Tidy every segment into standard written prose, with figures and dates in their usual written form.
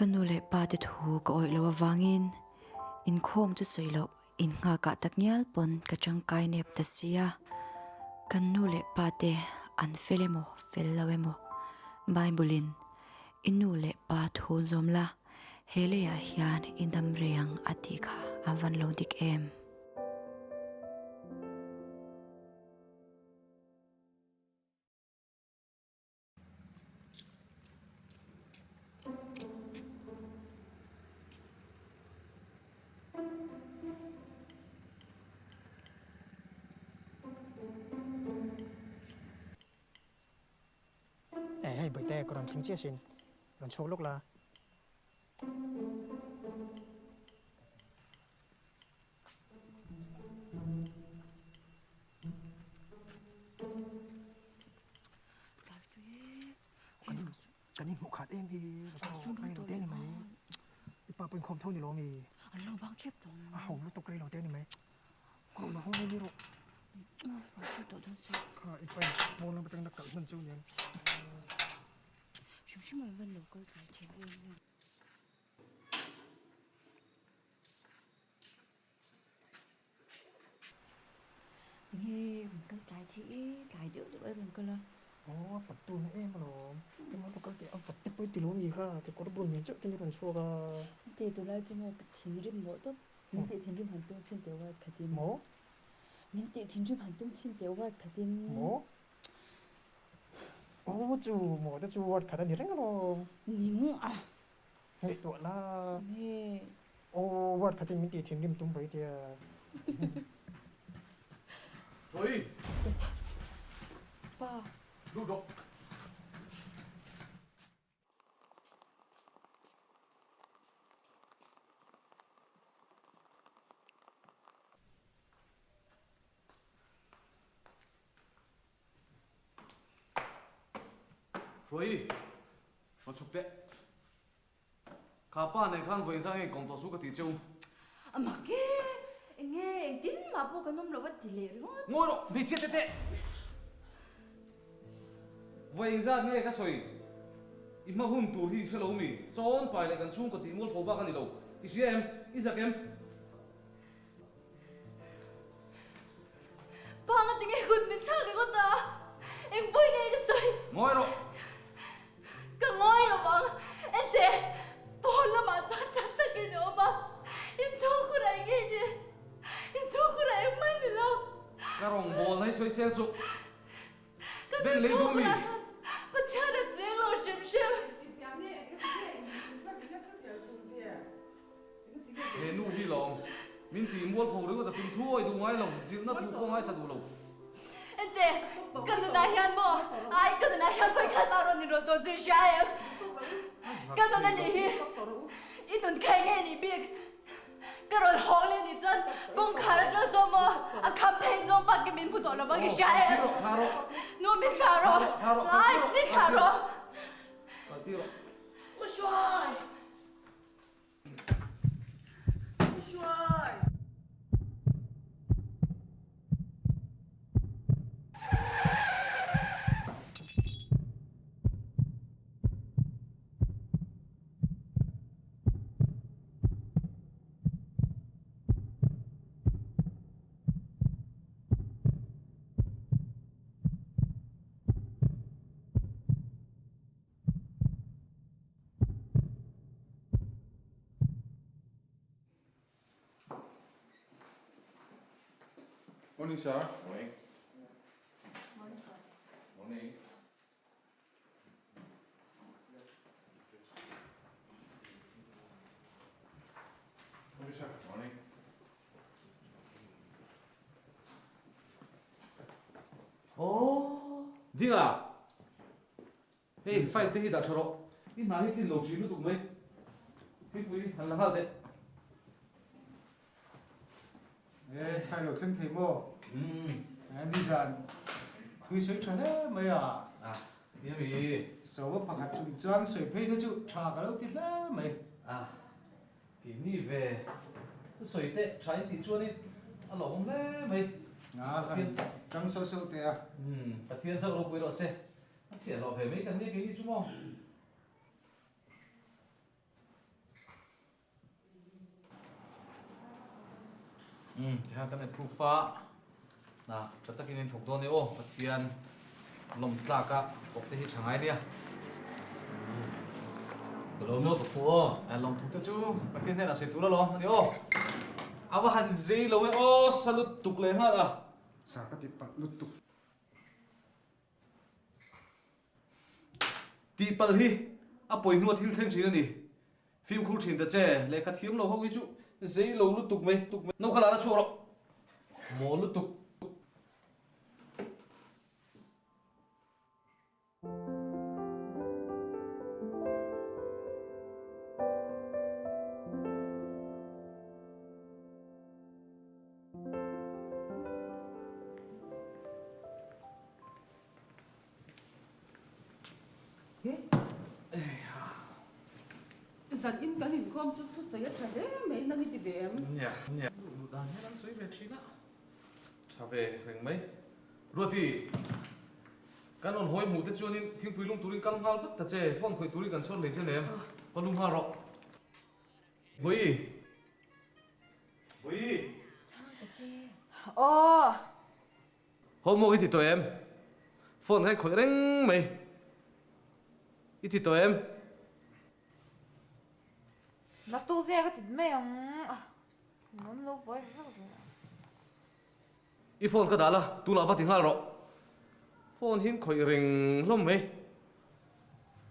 Ka nu leh pa te thu ka awih loh avangin inkhawm chu sawi loh innghakah tak ngial pawn ka tangkai nep ta si a. Kan nu leh pa te an fel emaw fel lo emaw Bible in i nu leh pa thu zawm la he leiah hian i dam rei ang a tih kha a van lo dik em. Eh hei Bawihte ka rawn thleng chiah sin, rawn chhuak lawk la. Kan inhmuh khat em hi rei lo te ni mai i pa pawh inkhawm tho ni lo mi an lo bang tep tawh a ho lutuk rei lo te ni mai ka lo haw ni rawh rawn sur tawh dawn se kha i pa pawn lam atangin a kalh hman chu niang hrim hrim an van lo kal tlai thin em em. Tinge rawn kal tlai theih e, tlai deuh deuh ai rawn kal a. Aw a pat tun em alawm, emaw lo kal teh a vat te pawh i ti lo a ni kha, kekawr bun nen chauh ten i rawn chhuak a. Teh tunlai chu maw ka thinrim mawh tawp, min tih thinrim han tum chhin teh word khatin. Maw? Min tih thinrim han tum chhin teh word khatin. Maw? Aw chu maw te chu word khat a ni reng alawm. Ni maw a? Ngaihtuah la. Nge. Aw word khatin min tih thinrim tum bai tia. Sawi. Pa. Lut rawh. Hruai, rawn chhuk teh. Kha pa nen khan vawi zang nge kawm tawh chu ka tih cheu. A mak e, enge engtin mah pawh kan awm lo a ti leh ringawt. Ngawi rawh, hmeichhia te teh. Vawi engzat nge ka sawi, i hma hun tur hi i hre lo mi? Sawn pai leh kan chhungkaw tih mual tho bak a ni lo. I hria em? I zak em? Panga tinge kut min thlak ringawt a, eng pawi nge ka sawi? Ngawi rawh! Ka ngawi lo vang, ente pawn lamah chuan that takin i awm a, inchhungkhur ah enge ni? Inchhungkhur ah engmah ni lo. Ka rawngbawl na hi sawi sel suh. Ka Ben lei duh mi? Pathian a cheng lo hrim hrim. He nu hi lawm. Min ti mual pho ringawt a tum thuai duh ngai lo, zilhna thu pawh ngaithla duh lo. Ente, ka nunah hian maw? Ai, ka nunah hian vawi khat mah rawn inrawlh tawh zui hria em? Ka nun a nih hi, i nun kha enge nih bik? Ka rawn hawng leh nih chuan kawngkhar atang saw maw a kham phei zawng bak in min hmu tawh lo vang i hria em? Nu min thlah rawh, ai min thlah rawh. U Hruai! U Hruai! Morning sir. Morning. Morning sir. Morning. Morning sir. Morning. Oh, dinga. Hei file te hi dah tha rawh. I hna hi tlin lo thin lutuk mai. Thingpui han la nghal teh. E, khai lo thleng thei maw? Umm. E, nizan thui sawi tha hle mai a. A, nia mi. So pakhat chung chuan sawi phei kha chu tha ka lo ti hle mai. A, keini ve sawi teh tha in tih chuanin a lawmawm hle mai. A, kan tang sauh sauh teh a. Umm, Pathian chauh ropui rawh se. A chhiah hlawh ve mai kan nia keini chu maw? Umm tihian kan approve a, hna tha takin in thawk dawn e aw, Pathian lawm tlak a thawk te hi tha ngai nia. Umm ka lawm lo ka phu aw. A lawm thuk te chu Pathian hnenah sawi tur alawm a ni aw. A va han zei lo e aw, salute tuk leh nghal a. Sir ka ti palh lutuk. Tihpalh hi a pawi hnua thil thleng thin a ni. Fimkhur thin ta che, lehkha thiam lo ho hi chu zei lo lutuk mai. No kha la la chhuak rawh. Maw lutuk. Zan in kan inkhawm chu thusawi a tha hle mai nang i ti ve em? Nia, nia. Luh dan hian an sawi ve thin a, tha ve reng mai. Ruati, kan rawn hawi hmuh te chuanin thingpui lum turin kal nghal vat ta che, phone khawih turin kan chhuat hlei che nem, va lum nghal rawh. Bawihi. Bawihi. Chhang ta che. Aw. Homework i ti tawh em? Phone kha i khawih reng mai. I ti tawh em? Naktuk zia ka ti mai ang. Nuam lo buai vek zel. I phone ka dah la, tunah va ti nghal rawh. Phone hi in khawih reng hlawm mai.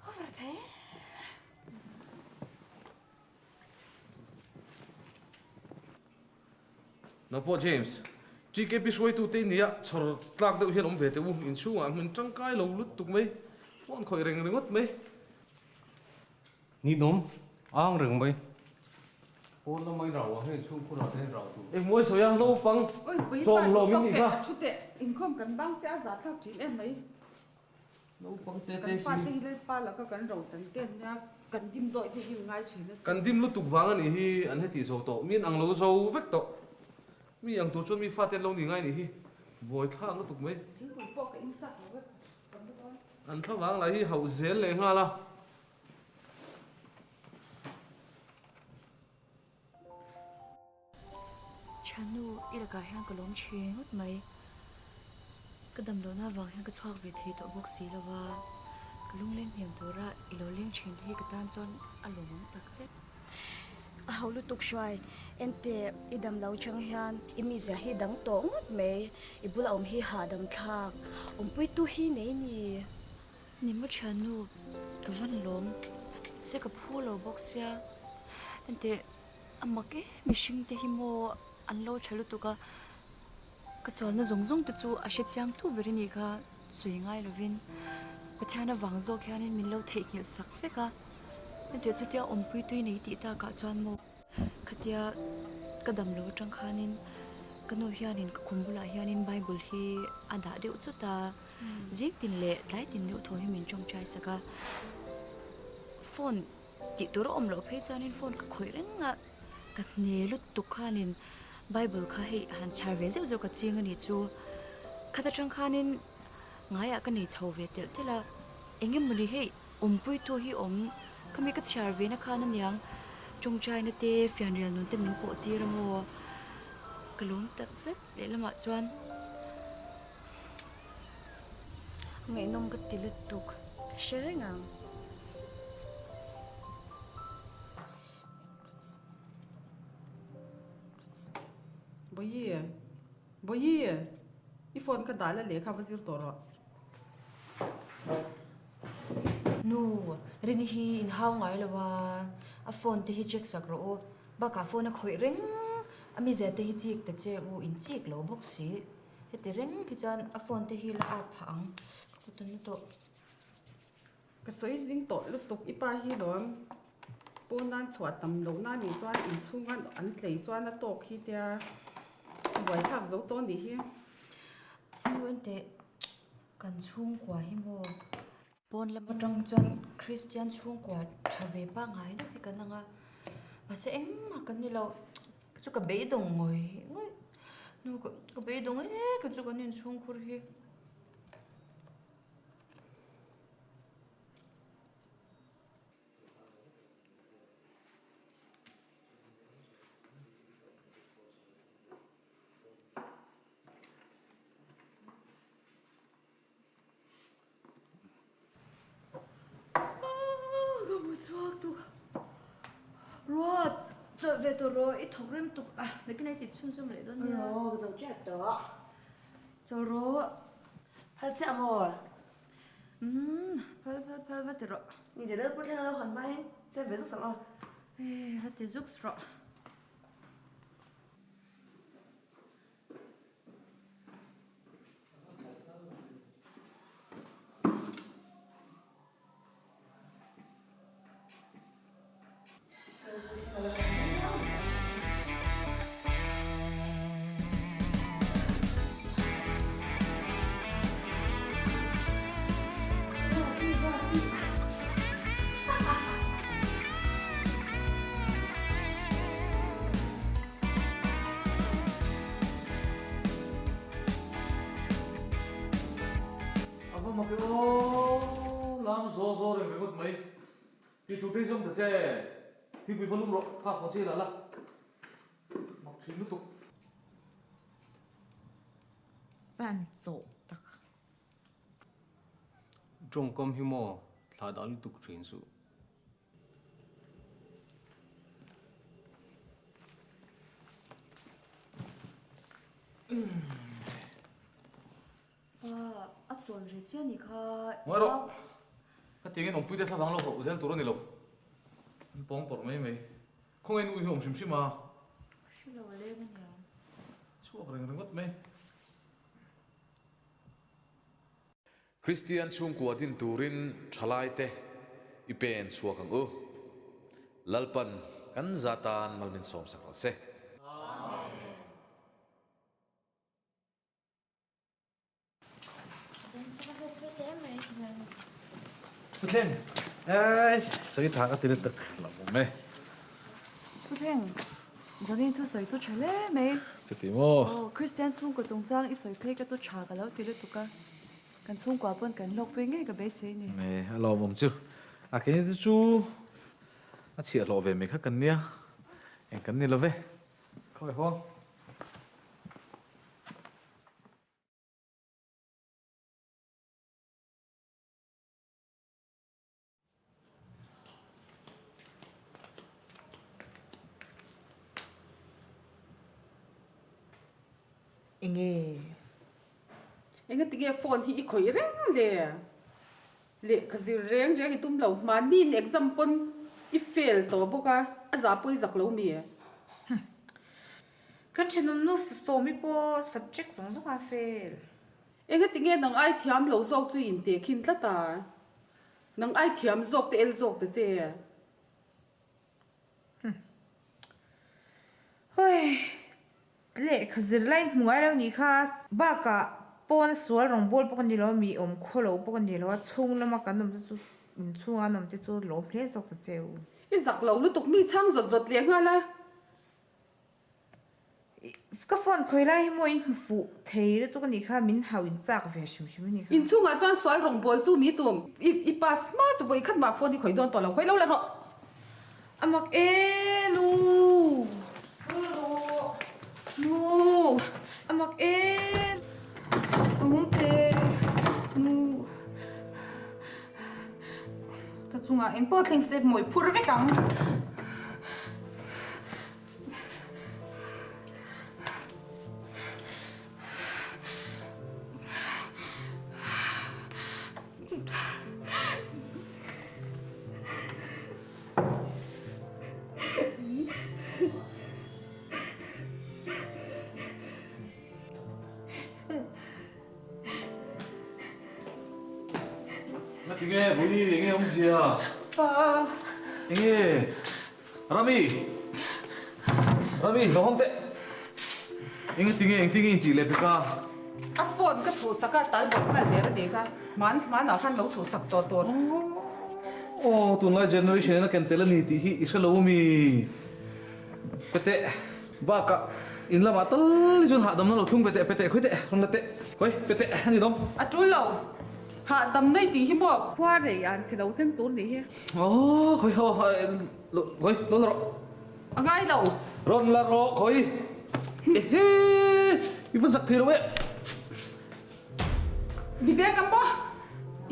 Over thei. Nang pawh James, TKP hruaitute i nia, chhawr tlak deuh hian awm ve teh u, inchhungah hmun tangkai lo lutuk mai, phone khawih reng ringawt mai. Ninawm ang reng mai. Pawn lama in rau ang hian inchhungkhur ah te hian rau tur. Engmawi sawi a, naupang chawm hlawm in nih kha. Thu teh, inkhawm kan bang che a zah thlak thin em mai. Naupang te te si. Kan pa te hi Lalpa laka kan ro chan te an nia, kan dim dawih te hi ngai thin a si. Kan dim lutuk vang a nih hi an heti zo tawh, mi an ang lo zo vek tawh. Mi ang tur chuan mi fate an lo ni ngai nih hi, buai thlak lutuk mai. Thingpui pawh ka in chak lo vek, kan la dawn. An thlavang lah hi hauh zel leh nghal a. Thiannu, i lakah hian ka lawm thin ngawt mai. Ka dam lohna avang hian ka chhuak ve thei tawh bawk si lo va, ka lungleng hnem tura i lo leng thin te hi ka tan chuan a lawmawm tak zet. A ho lutuk hruai, enteh i dam lo chang hian i mizia hi dang tawh ngawt mai, i bula awm hi hahdam thlak, awmpuitu hi nei ni. Ni maw thiannu, ka van lawm, se ka phu lo bawk sia, enteh A mak e, mihring te hi maw an lo tha lutuk a, ka sualna zawng zawng te chu a hre chiang tu ber a nih kha sawi ngai lovin Pathian avang zawk hianin min lo theihnghilh sak vek a, hetiang chutia awmpui tui nei tih takah chuan maw khatia ka dam lo atang khanin ka nu hianin ka khum bulah hianin Bible hi a dah deuh chawt a, zing tin leh tlai tin deuh thaw hi min tawngtai sak a, phone. Tih tur a awm loh phei chuanin phone ka khawih reng a, ka hne lutuk khanin Bible kha hei han chhiar ve zeuh zeuh ka ching a nih chu. Khat atang khanin ngaiah ka nei chho ve telh telh a, eng emaw ni hei awmpuitu hi awm khami ka chhiar ve na khan aniang tawngtaina te fianrial nun te min pawh tir a maw ka lawm tak zet lehlamah chuan. Ngaihnawm ka ti lutuk ka hre reng ang. Bawihi, Bawihi, i phone ka dah la lehkha va zir tawh rawh. Nu, Rini hi in hau ngai lo a, a phone te hi check sak rawh u. Bakah phone a khawih reng a mizia te hi chik ta che u, in chik lo bawk si. Heti reng khi chuan a phone te hi la at phah ang, ka kut an na tawh. Ka sawi zing tawh lutuk i pa hi lawm pawn nan chhuah tam loh na nih chuan inchhunga an tlei chuan a tawk hi tia buaithlak zo tawh nih hi. Nu enteh kan chhungkua hi maw pawn lam atang chuan Kristian chhungkua tha ve pangngai deuh hi kan ang a, mahse engmah kan ni lo. Ka chu ka beidawng ngawih ngawih. Nu ka ka beidawng e ka chu kan inchhungkhur hi. Ruat, chawlh ve tawh rawh, i thawk rem tuk a, nakin a i ti chhunzawm leh dawn nia. Aw, ka zo chiah tawh. Chawl rawh. Phal chiah maw? Umm, phal phal phal va ti rawh. Ni leh lal pu thleng a lo hawn hmain siam ve zuk sak aw. Eh, va ti zuk rawh. A va mak e aw, lam zaw zaw reng ringawt mai. Ti tur te hi zawng ta che, thingpui va lum rawh, kha pawh che la la. Mak thin lutuk. Van chawh tak. Tawngkam hi maw thlah dah lutuk thin suh. Pa, a chawl ve chiah ni kha. Ngawi rawh, ka tiangin awmpuite thlavang lo hauh zel tur a ni lo. An pawng pawrh mai mai. Khawngaih nu hi awm hrim hrim a. Hre lo a leng a nia. Chhuak reng ringawt mai. Kristian chhungkua din turin thalaite i pen chhuak ang u. Lalpan kan za tan mal min sawmsak rawh se. Puthleng, eh, sawi tha ka ti lutuk lo awm e. Puthleng, Zanin thu sawi chu tha hle mai. Chuti maw? Aw, Kristian chhungkaw chungchang i sawi phei ka chu tha ka lo ti lutuk a. Kan chhungkua pawn kan hlawkpui ngei ka beisei ni. E, a lawmawm chu. A keini te chu a chhiahhlawh ve mai kha kan nia. Eng kan ni lo ve. Khawi haw. Enge? Engatinge phone hi i khawih reng le? Lehkha zir reng reng i tum lo hmani in exam pawn i fail tawh bawk a, a zah pawh i zak lo mi? Kan thenawm nu Sawmi pawh subject zawng zawng a fail. Engatinge nang ai thiam lo zawk chu i intehkhin tlat a? Nang ai thiam zawk te el zawk ta che. Hoi, lehkha zir lai hmu ngai lo nih kha. Bakah pawn a sual rawngbawl pawh ka ni lo a, mi awm khaw lo pawh ka ni lo a, chhung lama kan awm te chu, inchhunga an awm te chu lawm hle zawk ta che u. I zak lo lutuk mi chhang zawt zawt leh nghal a. Ka phone khawi lai hi maw in hmu fuh thei lutuk a nih kha, min hau in chak ve hrim hrim a nih kha. Inchhungah chuan sual rawngbawl chu mi tum. I pass hma chu vawi khat mah phone hi khawi dawn tawh lo, khawi lo la rawh. A mak e nu. Nu a mak e. Awmte nu. Ka chungah eng pawh thleng se mawi phur vek ang. Ngatinge Bui enge awmzia? Pa. Enge? Rami! Rami, lo hawng teh! Enge tinge, eng tinge in tih leh pek a? A phone ka chhuhsak a, tal bawk nghal der a ni kha. Hman, hmanah khan lo chhuhsak tawh tur. Aw, tunlai generation in a ken tel a ni tih hi i hre lo ami? Pe teh, bakah in lamah tal hi chuan hahdamna lo thlung ve teh, pe teh, khawi teh, rawn la teh, khawi, pe teh a ni dawm. A tul lo, hahdam nei tih hi maw? Khua rei an chi lo thleng tur ni hi. Aw, khawi ho, khawi, lo la rawh. A ngai lo. Rawn la rawh, khawi. Ehe, i va zak thei lo e. Vivek a maw?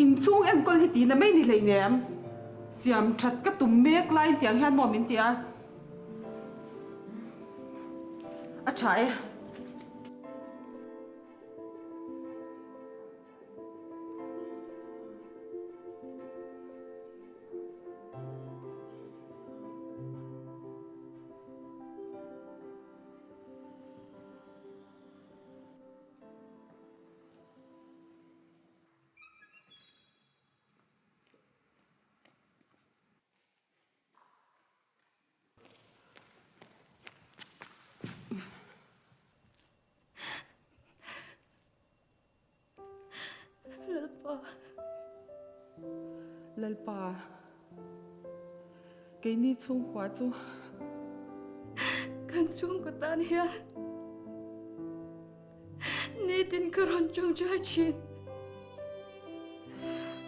Inchhung enkawl hi tihna mai ni hleinem. Siam that ka tum mek lai tiang hian maw min ti a? tha e. Lalpa. Lalpa. Keini chhungkua chu. Kan chhungkaw tan hian nitin ka rawn tawngtai thin.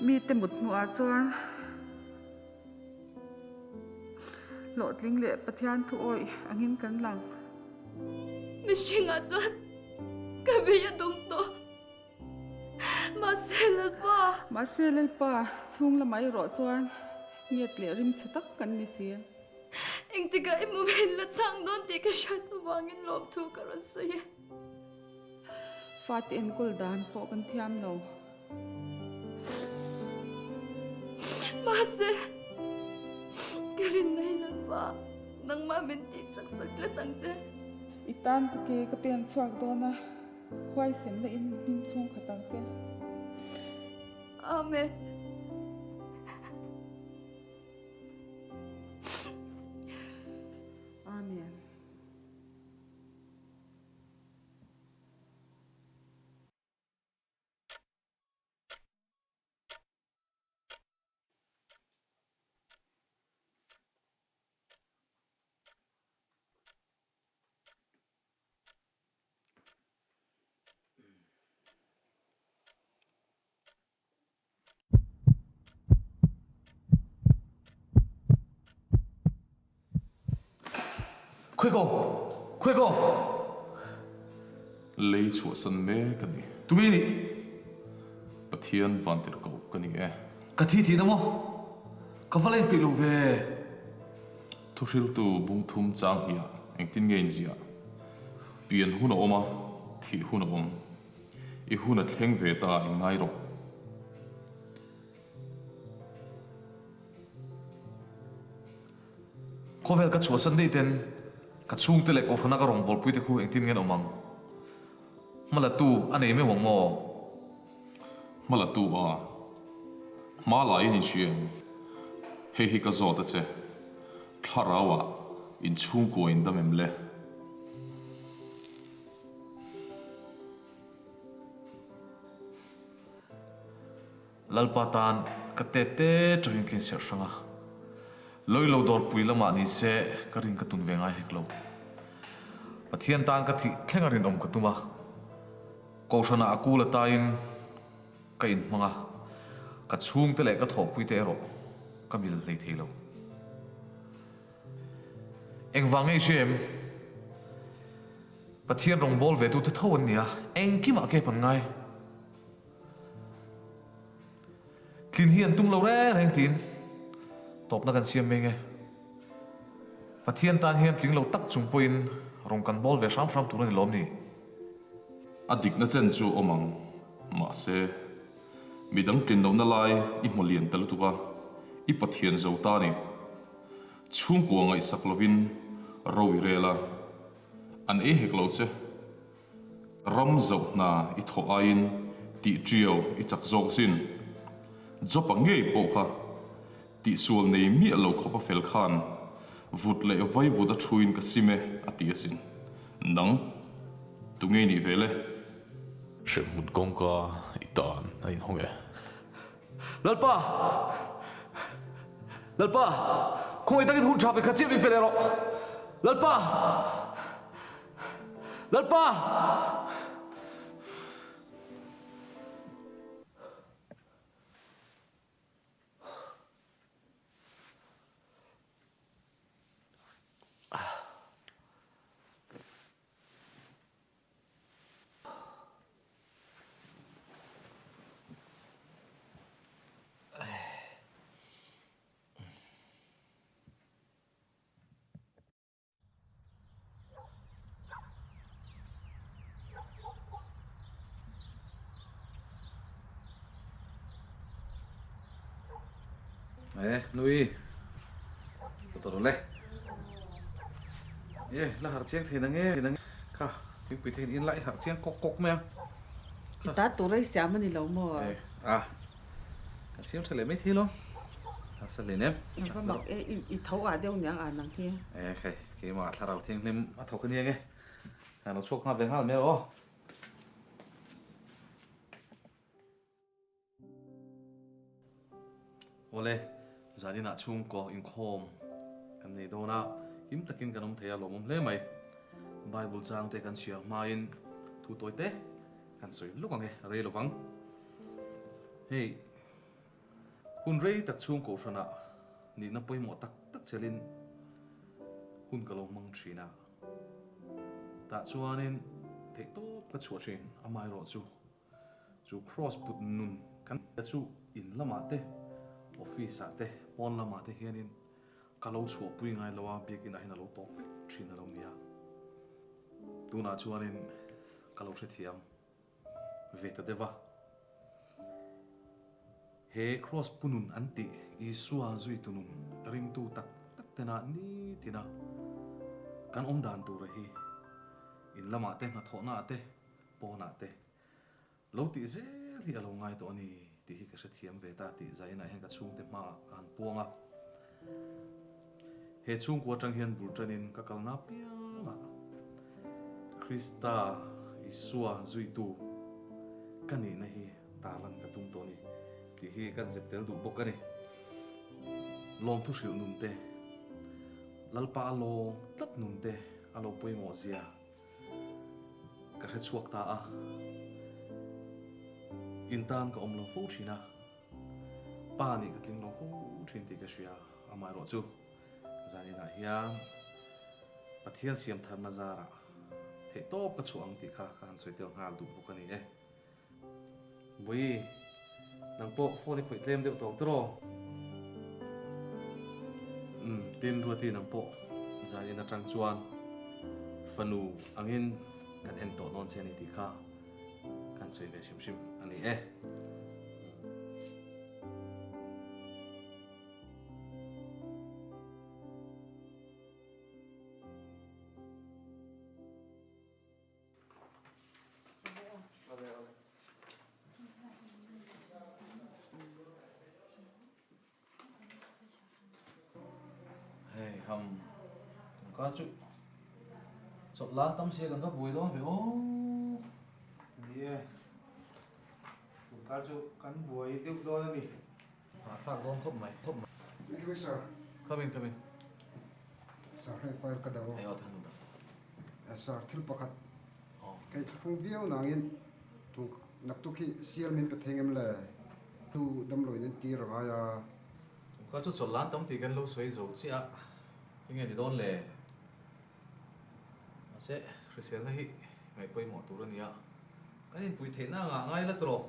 Mite mut hmuhah chuan hlawhtling leh Pathian thu awih angin kan lang. Mihringah chuan ka bei a dawng tawh. Mahse Lalpa. Mahse Lalpa, chhung lamah erawh chuan nget leh rimchhe tak kan ni si. Engtikah i moment la chhang dawn tih ka hriat avangin lawmthu ka rawn sawi e. Fate enkawl dan pawh kan thiam lo. Mahse, ka rinna hi Lalpa, nangmah min tih chak sak tlat ang che. I tan ka ke ka pen chhuak dawn a, huaisenna in hmin chhung khat ang che. Amen. Amen. Khawi ko! Khawi ko! Lei chhuahsan mek a ni. Tunge i nih? Pathian vantirhkoh ka ni e. Ka thi tihna maw? Ka va la inpeih lo ve. Thuhriltu bungthum chang hniah engtin nge inziah? Pian hun a awm a, thih hun a awm. I hun a thleng ve ta in ngai rawh. Khawvel ka chhuahsan daih ten ka chhungte leh kohhrana ka rawngbawlpui te khu engtin nge an awm ang? Hmalatu a nei meuh ang maw? Hmalatu a hma laiin in hria em? Hei hi ka zawt a che. Thlarauah in chhungkua in dam em le? Lalpa tan ka tet te tawhin ka inserh hrang a, Lawilo dawrpui lamah ni se ka rin ka tun ve ngai hek lo. Pathian tan ka thih thleng a rinawm ka tum a, Kohhranah a kul ataiin ka inhmang a, ka chhungte leh ka thawhpuite erawh ka mil hlei thei lo. Engvang nge i hria em? Pathian rawngbâwl ve tute tho an ni a, engkimah kep an ngai. Tlin hi an tum lo reng reng tiin tawpna kan siam mai nge. Pathian tan hian tling lo tak chung pawhin rawn kan bawl ve hram hram tur a ni lawm ni? A dikna chen chu awm ang, mahse, midang tlin lohna lai i hmu lian ta lutuk a, i Pathian zo ta ni. Chhungkua ngaihsak lovin ro i rel a, an ei hek lo che. Ram zoh hna i thawh aiin tih ṭiau i chak zawk sin. Job-a ngei pawh kha tihsual nei miah lo khawp a fel khan vut leh vai vut a ṭhuin ka sim e a ti asin. Nang, tu ngei nih ve le? Hremhmun kawngka i tan a inhawng e. Lalpa! Lalpa! Khawngaih takin hun ṭha ve kha chiah min pe leh rawh. Lalpa! Lalpa! E, nui. Ka tawrh le. E, la harh chiang thei nang e. Kha, thingpui te hian in la i harh chiang kawk kawk mai ang. I ta tur a i siam a ni lo maw? E, a. Ka siam tha leh mai thei lo. A sa hle nem. A va mak e, i tho ah deuh niang ah nang hi. E, khai, keimah thlarau thianghlim a thawk a nia nge. A lo chhuak nghal ve nghal mai aw. Awle, zaninah chhungkaw inkhawm kan nei dawn a, him takin kan awm thei a, lawmawm hle mai. Bible changte kan chhiar hmain thu tawi te kan sawi lawk ang e, a rei lovang. Hei, hun rei tak chhung kohhranah nihna pawimawh tak tak chelin hun ka lo hmang thin a, tah chuanin theihtawp ka chhuah thin, amaherawh chu. Chu Kross put nun kan chu in lamah te, office ah te, pawn lamah te hianin ka lo chhuahpui ngai lo a, biakinn ah hian a lo tawp vek thin a lo nia. Tunah chuanin ka lo hrethiam ve ta deuh a. He Kross pu nun an tih Isua zuitu nun ringtu tak tak tena nitina kan awm dan tura hi in lamah te, hnathawhnaah te, Pawnah te lo tih zel hi a lo ngai tawh a ni tih hi ka hrethiam ve ta tih Zainah hian ka chhungte hmaah ka han puang a. He chhungkua atang hian bul tanin ka kalna piangah Krista Isua zuitu ka nihna hi tarlan ka tum tawh a ni tih hi kan zep tel duh bawk a ni. Lawmthu hrilh nun te, Lalpa a lawm tlat nun te a lo pawimawh zia. Ka hre chhuak ta a, in tan ka awm lo fo thin a, pa nih ka tling lo fo thin tih ka hria, amaherawh chu zaninah hian Pathian siam tharna zarah theihtawp ka chhuah ang tih kha ka han sawi tel nghal duh bawk a ni e. Bawi, nang pawh phone i khawih tlem deuh tawk tiraw? Umm, tin Ruati nang pawh zan in atang chuan fanu angin kan en tawh dawn che a ni tih kha kan sawi ve hrim hrim a ni e. Hei ham ka chu chawlh lan tam sia kan va buai dawn ve aw. Ni e, tunkar chu kan buai deuh dawn a ni. Hahthlak dawn khawp mai, khawp mai. Thank you sir. Come in, come in. Sir hei file ka do. Hei aw than da. Sir thil pakhat kei thlahrung viau nangin tung naktuk hi sial min pe thei ngem le tu damloin an tir a ngai a. Kha chu chawlh lan tam tih kan lo sawi zo chiah a, tinge ni dawn le? Mahse hriselna hi ngaih pawimawh tur a nia, kan inpui theihna angah ngai la tawh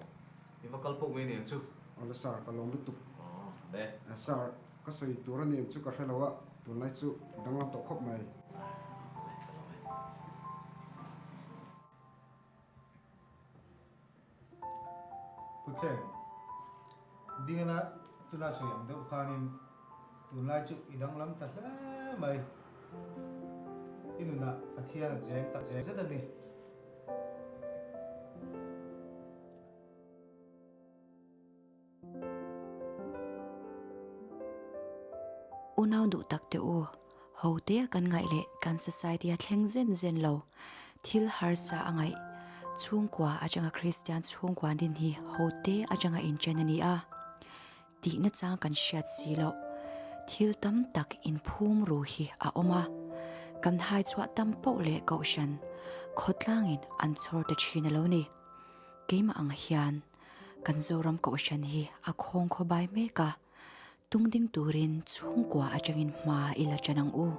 i va kal poh mai niang chu. Awle sir, ka lawm lutuk. Aw, le. Sir, ka sawi tur a niang chu ka hre lo a, tunlai chu danglam tawh khawp mai. Awle, ka lawm e. Puthleng, Dingana tuna sawi ang deuh khanin tunlai chu i danglam ta hle mai. I nunah Pathian a cheng tak zet a ni. Unau duh tak te u, ho te kan ngaih leh kan society a thleng zen zen lo, thil harsa a ngaih, chhungkua atanga Kristian chhungkua din hi ho te atanga inchen a ni a, tihna chang kan hriat si loh, thil tam tak inphum ru hi a awm a, kan hai chhuah tam poh leh kohhran khawtlangin an chhawr ta thin a lo ni. Keimah ang hian kan Zoram kohhran hi a khawng khawbai mek a, tung ding turin chhungkua atangin hma i la tan ang u.